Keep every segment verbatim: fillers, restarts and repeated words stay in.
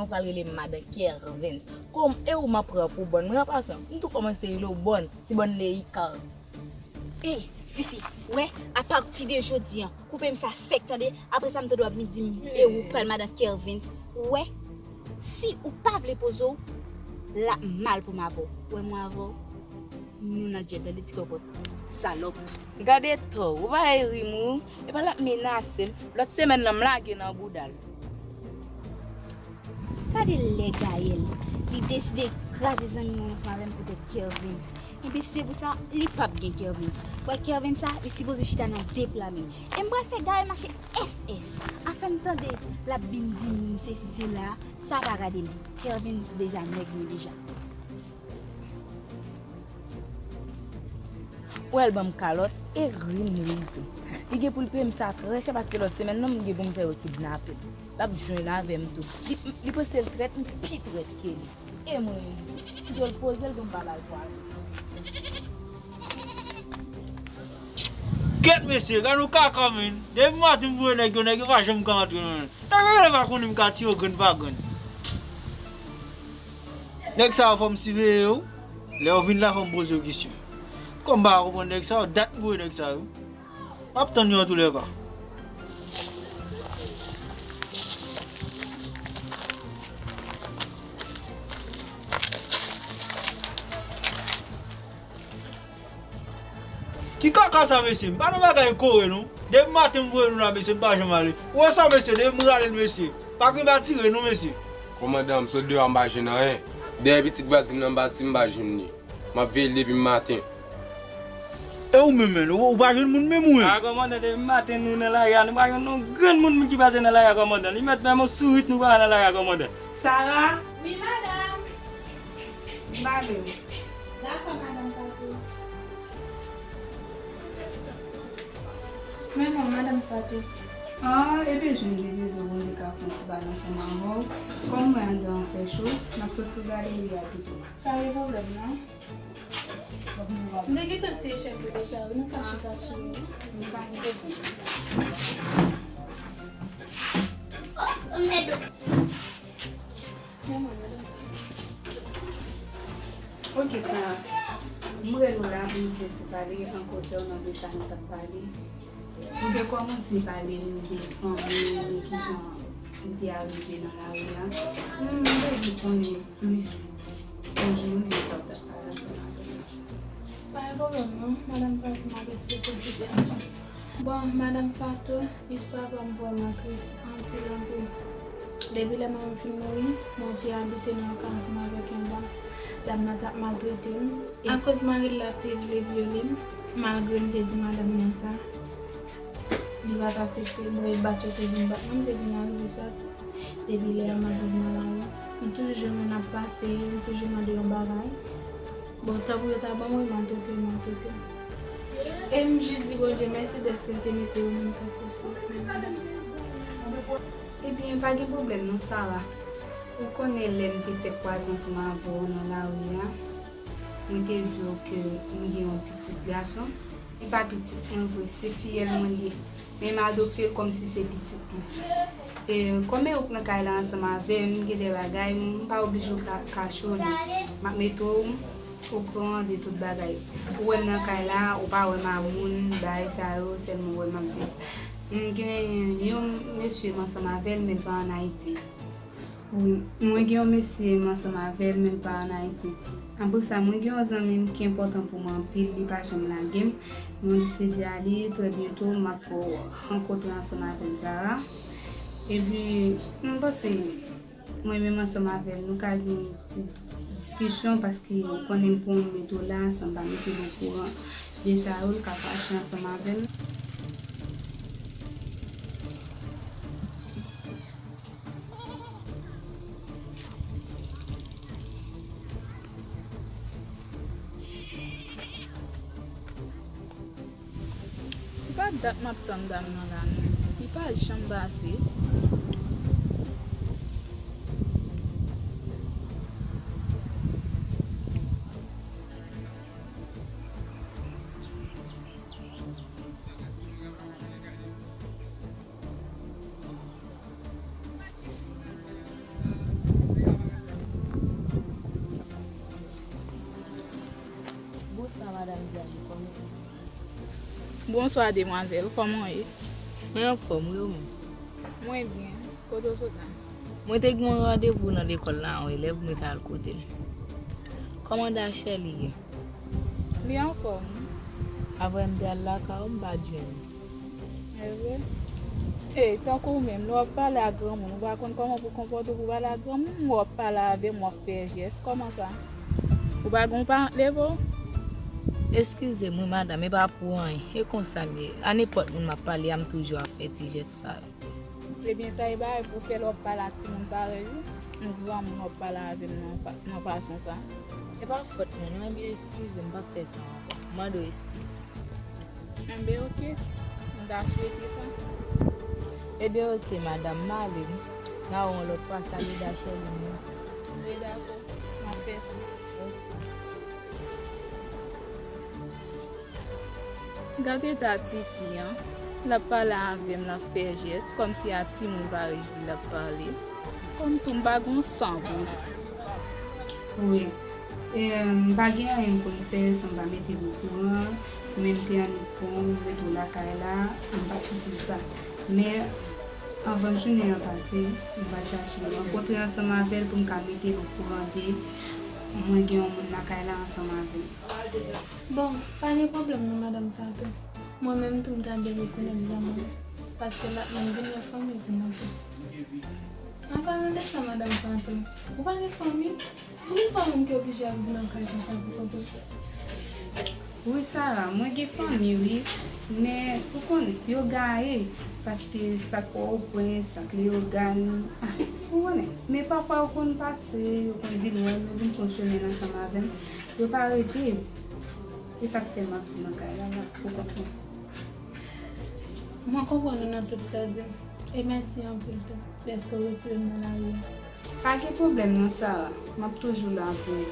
pral rele m madan Kervens. Kòm e ou m ap pran pou bòn, mwen an pasan, m tou kòmanse rele w bòn, ti bòn Leyika. Ey, tifi, wè, apati de jodi a, koupe m sa sèk, tande? Apre sa, m tande w ap vin di m, e ou pral madan Kervens. Wè, si ou pa vle poze w, l ap mal pou m avè w. Wè mwen avè w, nou nan djèl, tande ti kòkòt. Salòp. Gade to, ou pa ri m wi. Epa l ap menase m. Lòt semèn nan, m lage nan bouda l. Gade lè Gaël, li deside kraze zanmi mwen ansanm avè m poutèt Kervens. Enben, se pou sa, li p ap gen Kervens. Wè Kervens sa, li sipoze chita nan de pla men. E m pral fè Gaël mache S S. Afè m tande l ap vin di m sesi sela, sa pa gade m. Kervens deja nèg mwen deja. Ou wè l ban m kalòt e ri m ri tou. Li gen pou l peye m sa trè chè paske lòt semèn nan m gen pou m fè yo kidnape l. L ap jwenn avè m tou. Li, li panse l trèt, m pi trèt ke li. E mwen menm, m dwe l poze l pou m pa ba l pwazo. Kèt mesye, gade yon kaka, menn. Depi maten m voye nèg yo, nèg yo pa janm ka antre nan men m. Nèg yo genlè pa konnen m ka tire yo grenn pa grenn. Nèg sa yo fò m siveye yo. Lè yo vin la fò m poze yo kesyon. Kòm m pa konprann nèg sa yo, dat m voye nèg sa yo. M ap tann yo antoulèka. Ki kaka sa, mesye? M pa nan bagay kore, non. Depi maten m voye nou la, mesye, m pa janm ale. Ou wè sa, mesye, depi m rale l, mesye. Pa gen ba tire, non, mesye. Kòmandan, m sot deyò a, m pa jwenn anyen. Dèyè pitit vwazin nan, m pati, m pa jwenn li. M ap veye l depi maten. E ou menm, menn, ou, ou pa jwenn moun menm ou menm? A, kòmandan, depi maten nou nan lari a, nou pa jwenn yon grenn moun ki pase nan lari a, kòmandan. Li mèt fè m yon sourit, nou pa nan lari a, kòmandan. Sara? Wi, madanm. M ale. Dakò, madanm Fatou. Men bon, madanm Fatou. Ah, ebyen, jwenn de rezo pou m te ka fè yon ti pale ansanm avè w. Kòm mwen anndan an fè cho, n ap sot sou galeri a pito. Pa gen pwoblèm, non. M te gentan siye chèz yo deja, wi, nou ka chita sou yo. Pa gen pwoblèm. Ok, sa, m rele w la pou nou fè ti pale an konsènan de sa nou t ap pale. Nou te kòmanse pale nou de fanmi nou, kijan nou te arive nan lari a. M bezwen konnen plis, toujou, de sa w t ap pale ansanm avè nou. Pa gen pwoblèm non, madanm Fatou, m ap esplike w sitiyasyon. Bon, madanm Fatou, istwa pa m vrèman tris, anpil, anpil. Depi lè manman m fin mouri, mwen te abite nan yon kay ansanm avèk yon dam. Dam nan t ap maltrete m. E akoz mari l la te vle vyole m, malgre m te di madanm nan sa, li pa t aksepte. Bon, e bat yo te vin bat mwen, m te vin arive sòti. Depi lè a, m ap viv nan lari. M toujou jwenn moun ap pase, m toujou mande yon bagay. Bon, tan pou yo ta ban mwen, yo maltrete m, maltrete m. E m jis di Bondye mèsi dèske l te mete yon moun tankou sa. Ebyen, pa gen pwoblèm non, Sara. Ou konnen lè m te fè kwaze ansanm avè w nan lari a, mwen te di w ke m gen yon pitit gason. Li pa pitit mwen vre, se fiyèl mwen li ye. Men m adopte l kòmsi se pitit mwen. E, kòm e ou k nan kay la ansanm avè m, gen de bagay, m pa oblije w ka, kache w li. M ap mete w okouran de tout bagay. Ou wè m nan kay la, ou pa wè m a moun, bagay sa yo, sèlman w wè m ap viv. M gen yon mesye m ansanm avè l, men l pa ann Ayiti. Wi, mwen gen yon mesye m ansanm avè l, men l pa ann Ayiti. Apre sa, mwen gen yon zanmi m ki enpòtan pou mwen anpil, li pa janm lage m. Mwen deside ale, trè byento, m ap fè w rankontre ansanm avè l, Sara. Epi, m panse, mwen menm ansanm avè l, nou ka gen ti diskisyon, paske ou konnen m pran yon dola, san m pa mete l okouran de sa yo, l ka fache ansanm avè m. Se pa dat m ap tann dam nan la non. Li pa janm pase. Bonswa, demwazèl. Kòman w ye? Mwen anfòm, wi, ou menm? Mwen byen. Kote w sot la? Mwen te gen yon randevou nan lekòl la, yon elèv mwen te al kote l. Kòman Dachèli ye? Li anfòm, wi. Avè m te al lakay ou, m pa t jwenn li. E vre? E, tankou w menm, lè w ap pale ak granmoun, ou pa konn kòman pou w konpòte w pou w pale ak granmoun, w ap pale avè m, w ap fè jès, kòman sa? Ou pa gen yon paran k leve w? Eskize m wi, madanm, e pa pou anyen. E konsa m ye. A nenpòt moun m ap pale a, m toujou ap fè ti jès sa yo. Ebyen, sa e bagay pou w fè lè w ap pale ak timoun parèy ou, yon granmoun w ap pale avè m nan fa-, nan fason sa. E pa fòt mwen non, ebyen eskize m, m p ap fè sa ankò. M mande w eskiz. Enben, oke. M ta swete sa. Ebyen, oke, madanm, m ale wi. N a wè yon lòt fwa, salye Dachèli mwen. Ebyen, dakò. M ap fè sa. Oke. Gad eta tifi an. L ap pale avè m, l ap fè jès, kòmsi a timoun parèy li l ap pale. Kòm tou m pa gen yon san pou li. Wi. E, m pa gen anyen m konn fè san m pa mete l okouran. Men m te annik pran w, m mete w lakay la, m pa t itil sa. Men, anvan jounen an pase, m pa t chache rankontre ansanm avè l pou m ka mete l okouran de mwen gen yon moun lakay la ansanm avè l. Bon, pa gen pwoblèm non, madanm Fatou. Mwen menm tou, m ta byen rekonèt zanmi m, paske l ap menm vin wè fanmi pou mwen tou. An palan de sa, madanm Fatou, ou pa gen fanmi? Poukisa ou menm ki oblije ap viv nan kay konsa pou kont ou? Wi, Sara, mwen gen fanmi, wi, men ou konnen, yo gaye, paske sa k Pòtoprens, sa k Leyogàn, ah, ou konnen. Men pafwa yo konn pase, yo konn vin wè m, yo vin fè yon semèn ansanm avè m. Yo pa rete. E sa k fè m ap viv nan kay la, la, pou kont mwen. Mwen konprann ou nan tout sa w di m. E mèsi anpil tou, dèske w retire m nan lari a. Pa gen pwoblèm non, Sara. M ap toujou la pou ou.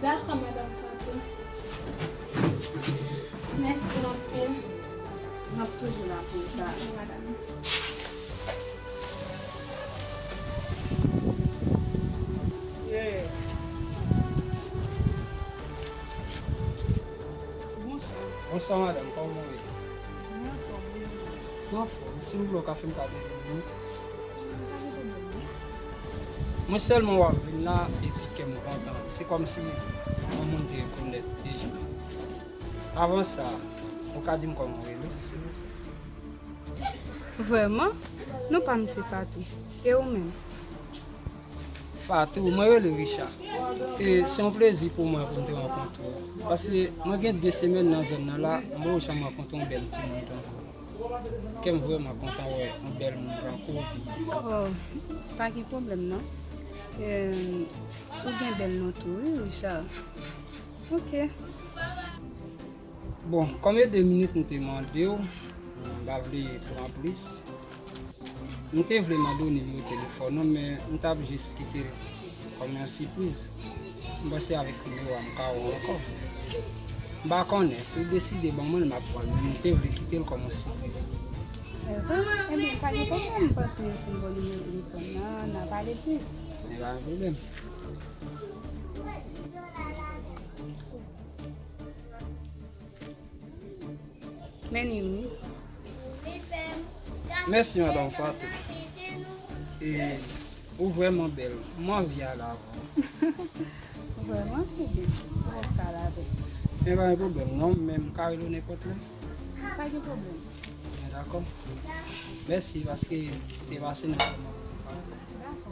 Dakò, madanm Fatou. Mèsi anpil. M ap toujou la pou ou, Sara. Dakò, madanm. Bonswa, madanm, kòman w ye? Mwen anfòm, wi. Mwen anfòm. Si w vle, w ka fè m kado de nou. Mwen sèlman wè w vin la, epi kè m kontan. Se kòmsi yon moun te rekonèt deja. Avan sa, ou ka di m kòman w rele, silvouplè? Vrèman? Non pa m se Fatou. E ou menm? Fatou, mwen rele Richard. E se yon plezi pou mwen pou m te rankontre w. Paske mwen gen de semèn nan zòn nan la, mwen janm rankontre yon bèl timoun tankou w. Kè m vrèman kontan wè yon bèl moun tankou w. Oh, pa gen pwoblèm non. Em, ou gen bèl non tou, wi, Richard. Ok. Bon, kòm e de minit m te mande w, m pa vle pran plis. M te vle mande w nimewo telefòn ou, men m t ap jis kite l kòm yon sipriz. M panse avèk nimewo a m ka wè w ankò. M pa konnen, si w deside ban mwen l, m ap pran l, men m te vle kite l kòm yon sipriz. Ebyen, pa gen pwoblèm, m panse si m ba w nimewo telefòn nan, n a pale plis. E pa gen pwoblèm. Men li wi. Mèsi, madanm Fatou. E ou vrèman bèl. Mwen anvi ale avè w. Vrèman, se byen. Ou wè w ka ale avè m. Men pa gen pwoblèm non, men m ka rele w nenpòt lè. Pa gen pwoblèm. Byen, dakò. Mèsi paske ou te pase nan moman. Dakò.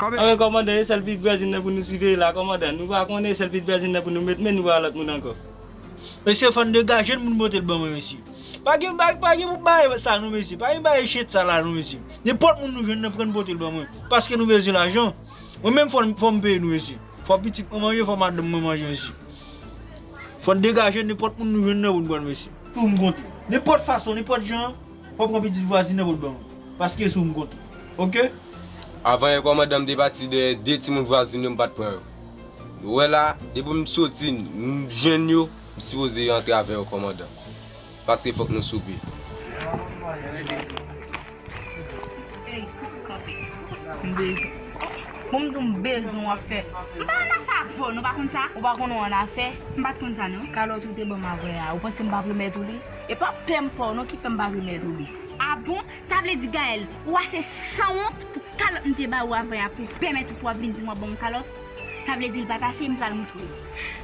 Anben, kòmandan, e sèl Pit Brezil nan pou nou siveye la, kòmandan. Nou pa konnen, e sèl Pit Brezil nan pou nou met men nou pa lòt moun ankò. Mesye, fò n degaje l, moun pote l ban mwen, mesye. Pa gen, pa, pa gen pou bay sa non, mesye. Pa gen bay shit sa la non, mesye. Nenpòt moun nou jwenn nan pran pote l ban mwen. Paske nou bezwen lajan. Mwen menm fò, fò m peye nou, mesye. Fò pitit mwen manje, fò madanm mwen manje osi. Fò n degaje nenpòt moun nou jwenn nan pou n pran l, mesye. Sou m konte. Nenpòt fason, nenpòt jan, fò w pran pitit vwazin nan pou l ban mwen. Paske sou m konte. Oke? Avan yè kòmandan, m te pati dèyè de timoun vwazin yo, m pa t pran yo. Ou wè la, depi m soti, m jwenn yo, m sipoze antre avè yo kòmandan. Paske fòk nou soupe. Bon, m di w m bezwen w ap fè. M pa annafè avè w, nou pa konn sa? Ou pa konn ou annafè? M pa t konn sa non. Kalòt ou te ban m avè a, ou panse m pa p remèt ou li? E pa pè m fè w non ki fè m pa remèt ou li. A bon? Sa vle di Gaël, ou ase sanwont pou kalòt m te ba ou avè a pou pèmèt ou pou w ap vin di m w ap ban m kalòt? Sa vle di l pa t ase, m pral moutre w.